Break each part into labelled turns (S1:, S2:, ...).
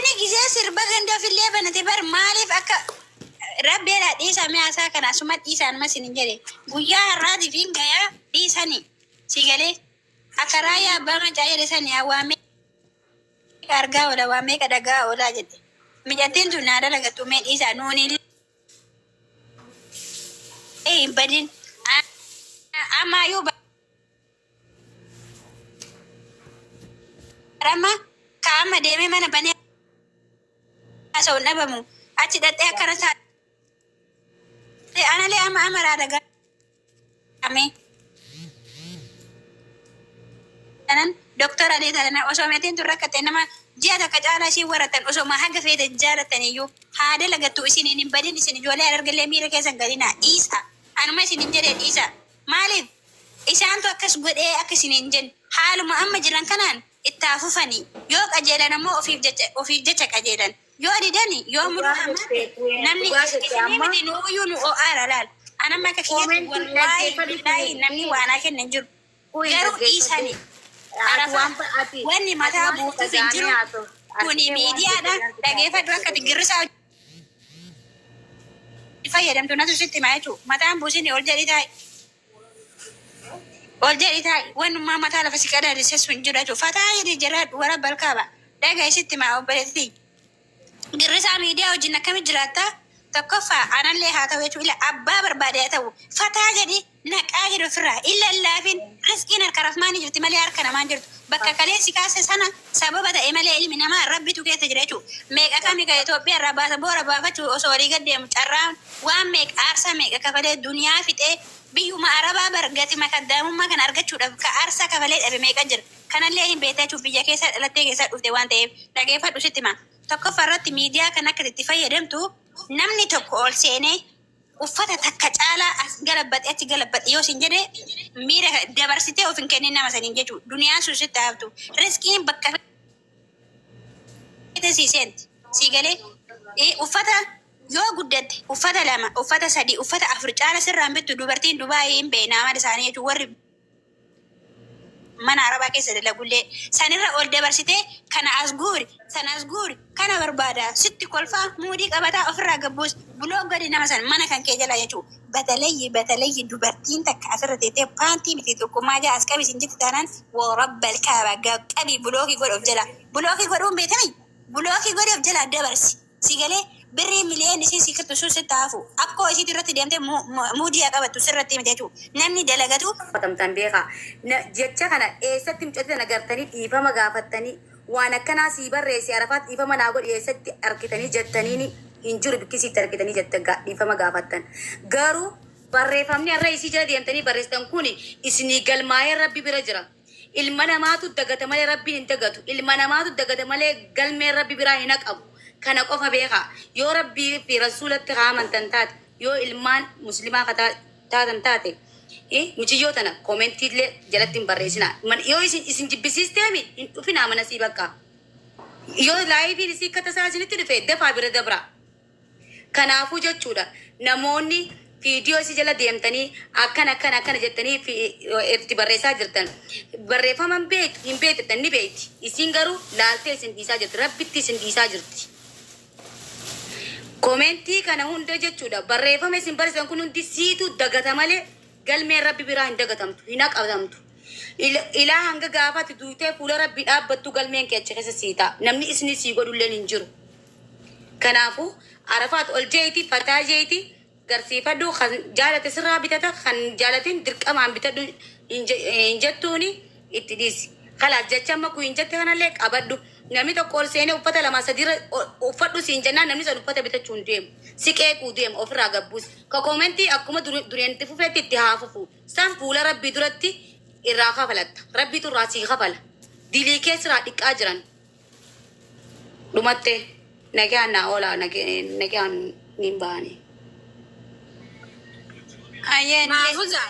S1: Namni gizee sirba ganda ofillee banate bar maaliif akka rabbeedhaa dhiisaa mee haasaa kana asuma dhiisaa anuma isin hin jedhe guyyaa har'aatiif hin gayaa dhiisani si galee akka raayyaa abbaa macaa jedhe sani waa meeqa argaa oola waa meeqa dhagaa oolaa jedhe micattiin tun naa dalagattu mee dhiisaa nuuni illee hin badin amaayyuu barama ka amma deemee mana banee haasa'u hin dhabamu. Achi dhaqxee akkana taate analee amma amaraa dhaga'ame. Tanan doktora alee tanan osoo meetiin tun rakkatte nama ji'a takka caalaa ishii waratan osoo ma haga feete jaalatan iyyuu haa dalagattu isiniin hin badin isin ijoollee argallee miira keessan gadinaa dhiisa. Anuma isin hin jedhee dhiisa. Maaliif isaantu akkas godhee akka isin hin jenne haaluma amma jiran kanaan itti haa fufanii yoo qajeelan ammoo ofiif jecha qajeelan yoo didani yoo muruu
S2: Dhugaa
S1: hammaate
S2: jette Queen,
S1: namni
S2: dhugaa jette
S1: isinii
S2: amma
S1: miti nuuyyuu nu o'aara laal anamma akka kiyyatti
S2: koomentii
S1: wallaahi
S2: dhaggeeffadhu
S1: billaahi
S2: Queen,
S1: namni
S2: Queen,
S1: waa naa kenna hin jiru
S2: Queen
S1: garuu
S2: dhaggeeffadhu.
S1: dhiisani
S2: Ati
S1: Arafaa
S2: waan ati
S1: wanni
S2: ati
S1: mataa
S2: waan
S1: buutuuf hin
S2: dhagaanii
S1: jiru
S2: haasoftu
S1: kuni
S2: argitee waan
S1: miidiyaadha
S2: dhaggeeffadhu
S1: dhageeffadhu akka
S2: haasoftu.
S1: girrisaa fayyadamtu natu sitti himaa jechuudha mataan buusini ol jedhi taa'i ol jedhi taa'i wanummaa mataa lafa si qadaadisse sun jiru jechuudha fataa jedhi jiraadhu wara balkaaba dhagaa isitti himaa obboleettii girrisaa miidiyaa wajjin akkamitti jiraatta tokkoffaa anallee haa ta'u jechuudha ila abbaa barbaade haa ta'u fataa jedhi naqaa jedhu ofirraa illa laafin riskiin harka rafmaanii jirti malee harka namaan jirtu bakka kaleessi kaase sana sababa ta'e malee ilmi namaa rabbitu keessa jira jechuudha meeqa kami ka Itoophiyaa irraa baasa boora baafachuu osoo walii gad deemu carraan waan meeqa aarsaa meeqa kafalee duniyaa fixee biyyuma arabaa bar gati makaddaamummaa kana argachuudhaaf ka aarsaa kafalee dhabe meeqa jira kanallee hin beektaa jechuudha biyya keessa dhalattee keessa dhufte waan ta'eef dhageeffadhu sitti hima tokkoffaa irratti miidiyaa kan akka itti fayyadamtu namni tokko ol seenee uffata takka caalaa as galabbadhe achi galabbadhe yoo sin jedhe miira dabarsitee of hin kennin nama saniin jechuudha. Duniyaan sun sitti haftu. Riskiin bakka feete sii seenti. Sii galee uffata yoo guddatte uffata lama, uffata sadi, uffata afur caala sirraan bittu dubartiin Dubaayii hin beekna amala isaanii jechuudha. Warri mana arabaa keessa dalagullee sanirra ol dabarsitee kana as guuri sana as guuri kana barbaada sitti kolfaa muudii qabataa ofirraa gabbuus buloo gadi nama san mana kan kee jala jechuudha. Batalayyi batalayyi dubartiin takka asirra teettee paantii miti tokkummaa jaa as qabi sin jetti taanaan warabbal kaaba qabi bulookii godhe of jala bulookii godhuun beekami bulookii godhe of jala dabarsi si galee birrii miliyoon isii si kirtu sun sitti hafu akkoo isiitu irratti deemtee muudii haa qabattu sirratti miti jechuudha. Namni dalagatu
S3: gaafatamtan beekaa. Jecha kana eessatti mucatti tana gartanii dhiifama gaafattanii waan akkanaa sii barreesse Arafaat dhiifama naa godhi eessatti argitanii jettaniini hin jiru bikkisiitti argitanii jettan dhiifama gaafattan. Garuu barreeffamni har'a isii jala deemtanii barreessitan kun isinii galmaa'ee rabbi bira jira. Ilma namaatu dagata malee rabbiin hin dagatu. Ilma namaatu dagata malee galmeen rabbi biraa hin haqamu. Kana qofa beekaa. Yoo rabbii fi rasuulatti haa amantan taate, yoo ilmaan muslimaa ka taatan taate, muciyyoo tana koomentii illee jalatti hin barreessinaa. Yoo isin jibbisiisteemi hin dhufinaa mana sii bakka. Yoo laayiviin isii akka tasaa isinitti dhufe dafaa bira dabraa. Kanaafuu jechuudha namoonni viidiyoo isii jala deemtanii akkana akkana akkana jettanii itti barreessaa jirtan barreeffama hin beektu hin beektan ni beekti. Isiin garuu laaltee isin dhiisaa jirti. Rabbitti isin dhiisaa jirti. Koomentii kana hunda jechuudha barreeffama isin barreessan kun hundi siitu dagata malee galmeen rabbi biraa hin dagatamtu hin haqatamtu. Ilaa hanga gaafati duutee fuula rabbi dhaabbattu galmeen kee achi keessa sii ta'a. Namni isinii sii godhulleen hin jiru. Kanaafuu Arafaat ol jeeti fataa jeeti garsiifadhu kan jaalate sirraa bitata kan jaalatin dirqamaan bitadhu hin jettuuni itti dhiisi. Kalaas jecha amma kun hin jette kanallee qabadhu. Namni tokko ol seenee uffata lama sadiirra uffadhu siin jennaan namni san uffata bitachuu hin deemu. Si qeequu deema ofirraa gabbuus. Ka koomentii akkuma dureen itti fufetti itti haa fufu. San fuula rabbii duratti irraa kafalatta. Rabbiitu irraa sii kafala. Dilii kee sirraa dhiqqaa jiran. Dhumatte nagaan naa oolaa nagaan niin bahani.
S1: Ayyeen
S4: Maafuza.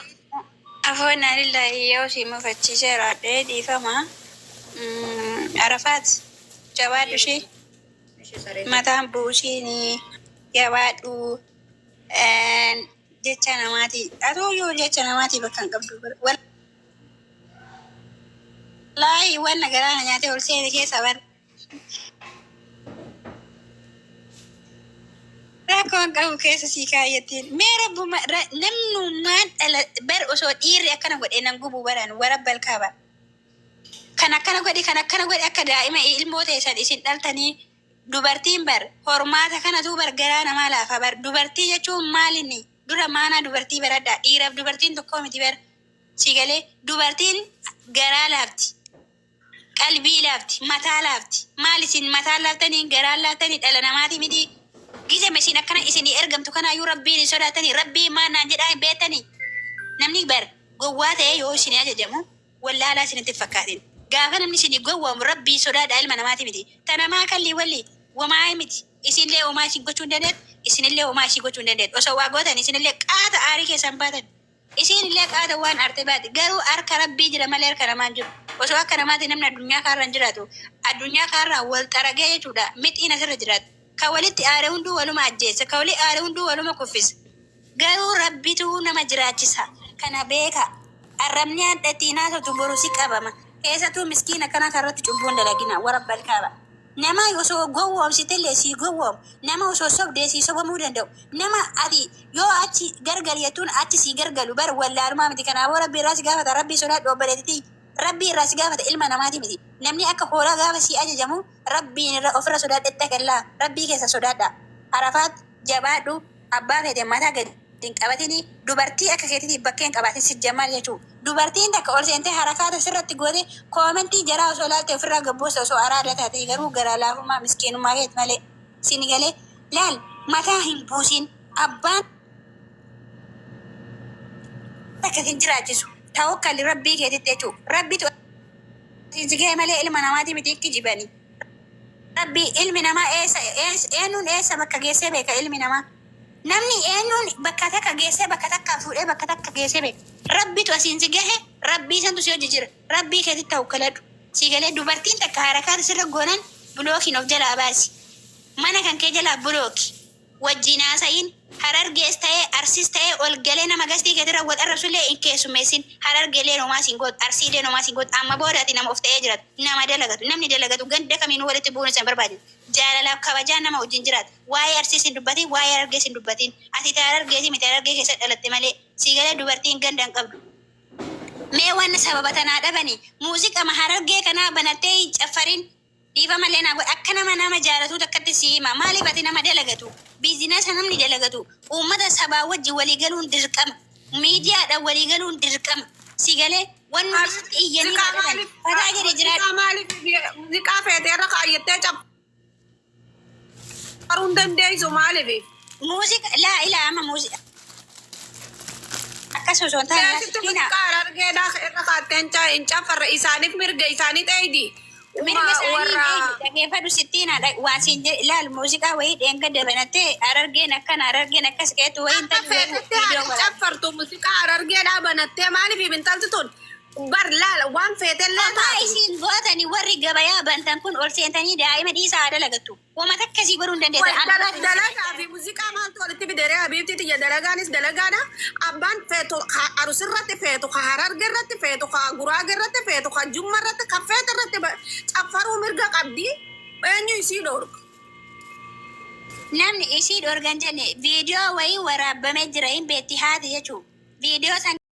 S1: Afoon alillahi yoo si mufachiiseera dhiifama. Arafaat jabaadhu ishee mataan buusiin jabaadhu jecha namaati. Atoo yoo jecha namaati bakka hin qabdu. Wallaahi wanna galaana nyaatee ol seene keessa bar. Rakkoon qabu keessa sii kaayattiin. Mee rabbuma namnummaan dhala bar osoo dhiirri akkana godhe nan gubu baran wara balkaaba. Kan akkana godhe, kan akkana godhe, akka daa'ima ilmoo teessan isin dhaltanii. Dubartiin bar hormaata kanatu bar garaa namaa laafa bar. Dubartii jechuun maalinni dura maanaa dubartii baradhaa. Dhiiraaf dubartiin tokko miti bar. Si galee, dubartiin garaa laafti. Qalbii laafti, mataa laafti. Maal isin mataa laaftanii, garaa laaftanii? Dhala namaati miti? Gizema isin akkana isinii ergamtu kanaayyuu rabbiin hin sodaatanii, rabbiin maal naan jedhaa hin beektanii. Namni bar gowwaa ta'ee yoo isinii ajajamu wallaalaa isinitti hin fakkaatin. Gaafa namni isinii gowwaamu rabbii sodaadhaa, ilma namaati miti. Tanamaa kallii walli womaa miti. Isinillee homaa isin gochuu hin dandeettu, isinillee homaa isii gochuu hin dandeettu. Osoo waa gootan isinillee qaata aarii keessan baatan. Isiin illee qaata waan arte baati. Garuu harka rabbii jira malee harka namaa hin jiru. Osoo akka namaati namni addunyaa kaarra hin jiraatu. Addunyaa kaarraa wal xaragee jechuudha. Mixiin asirra jiraatu. Ka walitti aare hunduu waluma ajjeessa. Ka walii aare hunduu waluma kuffisa. Garuu rabbitu nama jiraachisa. Kana beeka. Arrabni hadha ittiin haasoftu boru si qabama. Keessattuu miskiina kana karratti cubbuun dalagina. Wara balkaaba. Nama osoo gowwoomsitellee sii gowwoomu. Nama osoo sobdee sii sobamuu danda'u. Nama ati yoo achi gargali jettuun achi sii gargalu bar wallaalumaa miti. Kanaafuu rabbi irraa si gaafata. Rabbii sodaadhu, obboleettitii. Rabbii irraa si gaafata, ilma namaati miti. Namni akka hoolaa gaafa sii ajajamu rabbiin irra ofirra sodaadhe kallaa. Rabbii keessa sodaadha. Arafaat, jabaadhu. Abbaa feete mataa gadi hin qabatini. Dubartii akka keetiitiif bakkee hin qabaatin si jammaal jechuudha. Dubartiin takka ol seentee harakaata sirratti goote koomentii jaraa osoo laalte ofirraa gabbuusta osoo araada taate. Garuu garaa laafummaa miskiinummaa keeti malee sini galee laal mataa hin buusin. Abbaan takka hin jiraachisu. Tawakkali rabbii keetitti jechuudha. Rabbitu si ga'e malee ilma namaati miti kijibanii. Rabbii ilmi namaa eessa eenyuun eessa bakka geessee beeka ilmi namaa. Namni eenyuun bakka takka geessee, bakka takka fuudhee, bakka takka geessee beeka. Rabbitu asiin si gahe, rabbii santu si hojii jira. Rabbii keetitti tawakkaladhu. Si galee, dubartiin takka harakaata sirra goonan blockiin of jalaa baasi. Mana kan kee jalaa block. Wajjin haasa'iin. Harargees ta'ee arsis ta'ee ol galee nama gastii keetirra wal arrabsullee hin keessummeessin. Harargeelee homaa siin gootu, arsiilee homaa siin gootu. Amma booda ati nama of ta'ee jiraatu, nama dalagatu. Namni dalagatu ganda kamiinuu walitti bu'uun isa hin barbaachisu. Jaalalaaf kabajaa nama wajjin jiraatu. Waa'ee arsiis hin dubbatin, waa'ee harargees hin dubbatin. Ati ta harargeeti miti, harargee keessa dhalatte malee. Si galee, dubartiin ganda hin qabdu. Mee wanna sababa tanaa dhabani muuziqama harargee kanaa banattee hin caffarin. Dhiifa malee naa godhe, akka nama nama jaalatu takkatti si hima. Maaliif ati nama dalagatu, business namni dalagatu uummata sabaa wajjin walii galuun dirqama, miidiyaadhaan walii galuun dirqama. Si galee, wanni sitti iyyanii
S2: Ziqaa
S1: naa dhaban
S2: maaliif
S1: fataa jedhe jiraadhu.
S2: Ziqaa maaliif ziqaa feetee irra kaayyattee cabbaruu hin dandeessu maaliif?
S1: Muuziqa laa ilaa amma muuziqa akkas osoo hin taane
S2: Keessattuu
S1: miskiina.
S2: Ziqaa harargeedhaa irra kaattee hin caffarre, isaaniif mirga isaanii ta'eeti.
S1: Mirga isaanii
S2: Warra
S1: hin eegu. Dhageeffadhu, sittiin waan siin jedhe ilaal. Muuziqaa wayii dheenga dabanattee harargeen akkana, harargeen akkas qeetu wayii
S2: Akka
S1: hin taatu.
S2: feetetti haa caffartu, muuziqaa harargeedhaa banattee maaliif? Intalti tun bar laala waan feetellee
S1: Homaa
S2: taatu.
S1: isin gootani warri gabayaa bantan kun ol seentanii daa'ima dhiisaa haa dalagattu. Wama takkasii godhuu hin dandeessan.
S2: Dalagaa fi muuziqaa maaltu walitti fidere, habiibti tiyya? Dalagaanis dalagaadha. Abbaan feetu ka arusirratti feetu, ka hararge irratti feetu, ka guraage irratti feetu, ka jumma irratti, ka feete irratti caffaruu mirga qabdi. Eenyu isii dhoorga?
S1: Namni isii dhorgan jenne, viidiyoo wayii waraabamee jira, hin beetti haati jechuudha. Viidiyoo san